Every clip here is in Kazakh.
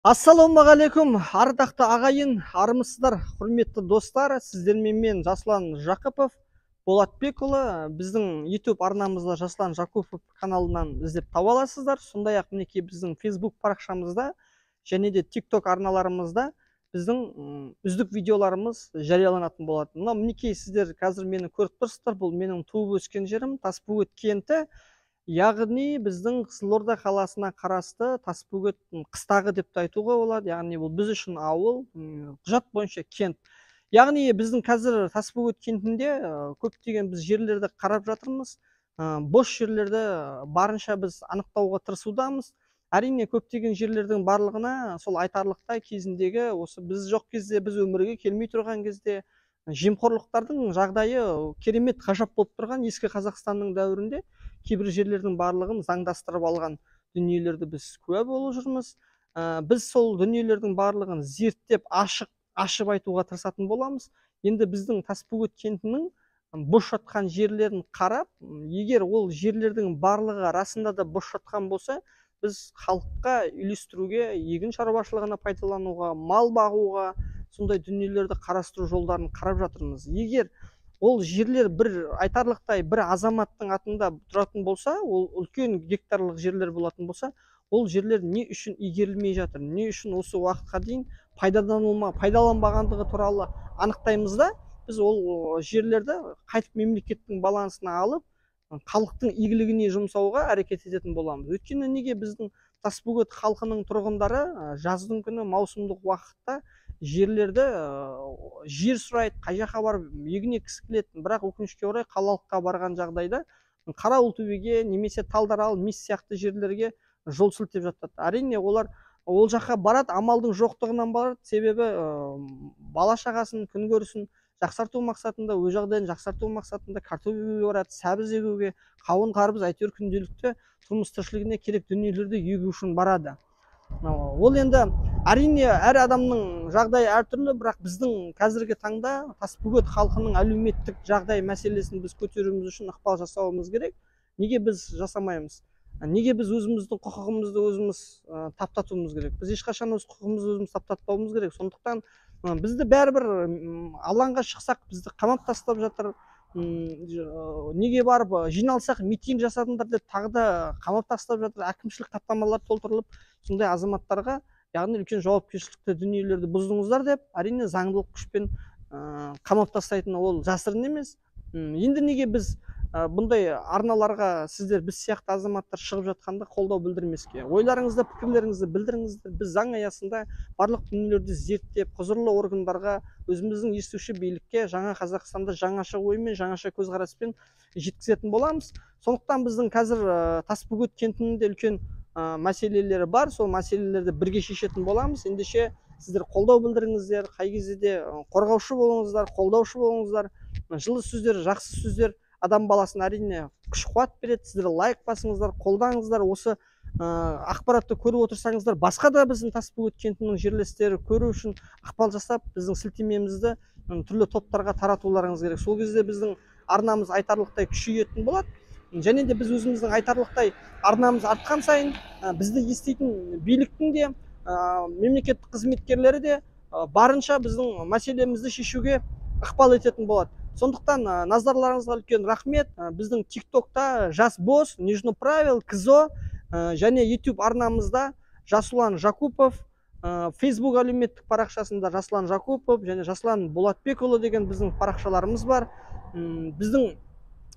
Ассалаумағалейкум, ардақты ағайын, армысыздар, құрметті достар. Сіздермен мен Жасұлан Жақыпов, Болатбекұлы. Біздің YouTube арнамызда Жасұлан Жақыпов каналынан іздеп таба аласыздар. Сондай-ақ мінекей біздің Facebook парақшамызда және де TikTok арналарымызда біздің үздік видеоларымыз жарияланатын болады. Мына мінекей сіздер қазір мені көріп тұрсыздар. Бұл менің туып өскен жерім Тасбөгет кенті. Яғни біздің Қызылорда қаласына қарасты Тасбөгет қыстағы деп те айтуға болады. Яғни бұл біз үшін ауыл, құжат бойынша кент. Яғни біздің қазір Тасбөгет кентінде көптеген біз жерлерді қарап жатырмыз. Бос жерлерді барынша біз анықтауға тырысудамыз. Әрине көптеген жерлердің барлығына сол айтарлықтай кезіндегі осы біз жоқ кезде, біз өмірге келмей тұрған кезде жемқорлықтардың жағдайы керемет ғажап болып тұрған ескі Қазақстанның дәуірінде кейбір жерлердің барлығын заңдастырып алған дүниелерді біз куә болып жүрміз. Біз сол дүниелердің барлығын зерттеп, ашып айтуға тырысатын боламыз. Енді біздің Тасбөгет кентінің бос жатқан жерлерін қарап, егер ол жерлердің барлығы расында да бос жатқан болса, біз халыққа үйлестіруге, егін шаруашылығына пайдалануға, мал бағуға, сондай дүниелерді қарастыру жолдарын қарап жатырмыз. Егер ол жерлер бір айтарлықтай бір азаматтың атында тұратын болса, ол үлкен гектарлық жерлер болатын болса, ол жерлер не үшін игерілмей жатыр, не үшін осы уақытқа дейін пайдаланбағандығы туралы анықтаймыз да, біз ол жерлерді қайтып мемлекеттің балансына алып, халықтың игілігіне жұмсауға әрекет ететін боламыз. Өйткені неге біздің Тасбөгет халқының тұрғындары жаздың күні маусымдық уақытта жерлерді жер сұрайды, қай жаққа барып егін еккісі келеді. Бірақ өкінішке орай қалалыққа барған жағдайда Қарауылтөбеге немесе Талдарал, Мис сияқты жерлерге жол сілтеп жатады. Әрине олар ол жаққа барады, амалдың жоқтығынан барады. Себебі бала шағасын, күнкөрісін жақсарту мақсатында, өз жағдайын жақсарту мақсатында картоп егуге барады, сәбіз егуге, қауын қарбыз, әйтеуір күнделікті тұрмыс тіршілігіне керек дүниелерді егу үшін барады. Ол енді әрине әр адамның жағдайы әртүрлі, бірақ біздің қазіргі таңда Тасбөгет халқының әлеуметтік жағдай мәселесін біз көтеруіміз үшін ықпал жасауымыз керек. Неге біз жасамаймыз? Неге біз өзіміздің құқығымызды өзіміз таптатуымыз керек? Біз ешқашан өз құқығымызды өзіміз таптатпауымыз керек. Сондықтан бізді бәрібір алаңға шықсақ, бізді қамап тастап жатыр. Неге барып жиналсақ, митинг жасадыңдар деп тағы да қамап тастап жатыр. Әкімшілік хаттамалар толтырылып, сондай азаматтарға, яғни үлкен жауапкершілікті дүниелерді бұздыңыздар деп, әрине заңдылық күшпен қамап тастайтыны ол жасырын емес. Енді неге біз бұндай арналарға сіздер біз сияқты азаматтар шығып жатқанда қолдау білдірмеске? Ойларыңызды, пікірлеріңізді білдіріңіздер. Біз заң аясында барлық дүниелерді зерттеп, құзырлы органдарға, өзіміздің естуші билікке жаңа Қазақстанда жаңаша оймен, жаңаша көзқараспен жеткізетін боламыз. Сондықтан біздің қазір Тасбөгет кентінің де үлкен мәселелері бар. Сол мәселелерді бірге шешетін боламыз. Ендеше сіздер қолдау білдіріңіздер, қай кезде де қорғаушы болыңыздар, қолдаушы болыңыздар. Жылы сөздер, жақсы сөздер адам баласына әрине күш қуат береді. Сіздер лайк басыңыздар, қолдаңыздар. Осы ақпаратты көріп отырсаңыздар, басқа да біздің Тасбөгет кентінің жерлестері көру үшін ықпал жасап, біздің сілтемемізді түрлі топтарға таратуларыңыз керек. Сол кезде біздің арнамыз айтарлықтай күшейетін болады. Және де біз өзіміздің айтарлықтай арнамыз артқан сайын бізді еститін биліктің де, мемлекеттік қызметкерлері де барынша біздің мәселемізді шешуге ықпал ететін болады. Сондықтан назарларыңызға үлкен рахмет. Біздің TikTokта Жас Бос, Нижно Правил, КЗО және YouTube арнамызда Жасұлан Жакупов, Facebook әлеуметтік парақшасында Жасұлан Жакупов және Жасұлан Болатбекұлы деген біздің парақшаларымыз бар. Біздің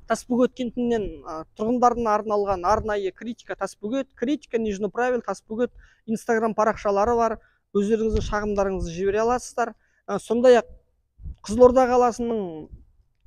Тасбөгет кентінен тұрғындарына арналған арнайы критика Тасбөгет, критика Нижно Правил, Тасбөгет Instagram парақшалары бар. Өздеріңіздің шағымдарыңызды жібере аласыздар. Сондай-ақ Қызылорда қаласының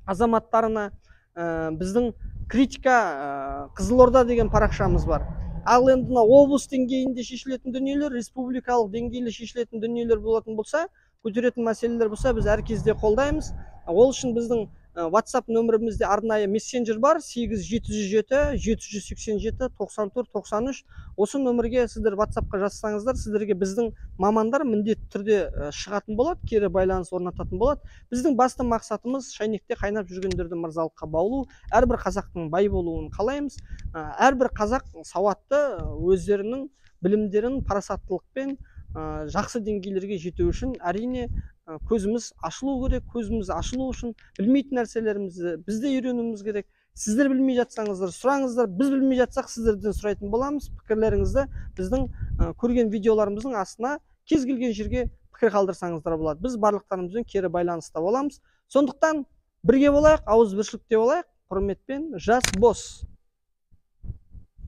азаматтарына біздің критика Қызылорда деген парақшамыз бар. Ал енді мына облыс деңгейінде шешілетін дүниелер, республикалық деңгейде шешілетін дүниелер болатын болса, көтеретін мәселелер болса, біз әр кезде қолдаймыз. Ол үшін біздің WhatsApp нөмірімізде арнайы мессенджер бар, 8 707 787 94 93. Осы нөмірге сіздер WhatsAppқа жазсаңыздар, сіздерге біздің мамандар міндетті түрде шығатын болады, кері байланыс орнататын болады. Біздің басты мақсатымыз шайнекте қайнап жүргендерді мырзалыққа баулу, әрбір қазақтың бай болуын қалаймыз. Әрбір қазақ сауатты, өздерінің білімдерін парасаттылықпен Жақсы деңгейлерге жету үшін, әрине, көзіміз ашылу керек. Көзіміз ашылу үшін білмейтін нәрселерімізді біз де үйренуіміз керек. Сіздер білмей жатсаңыздар, сұраңыздар. Біз білмей жатсақ, сіздерден сұрайтын боламыз. Пікірлеріңізді біздің көрген видеоларымыздың астына, кез келген жерге пікір қалдырсаңыздар болады. Біз барлықтарымызбен кері байланыста боламыз. Сондықтан бірге болайық, ауызбіршілікте болайық. Құрметпен, Жас Босс.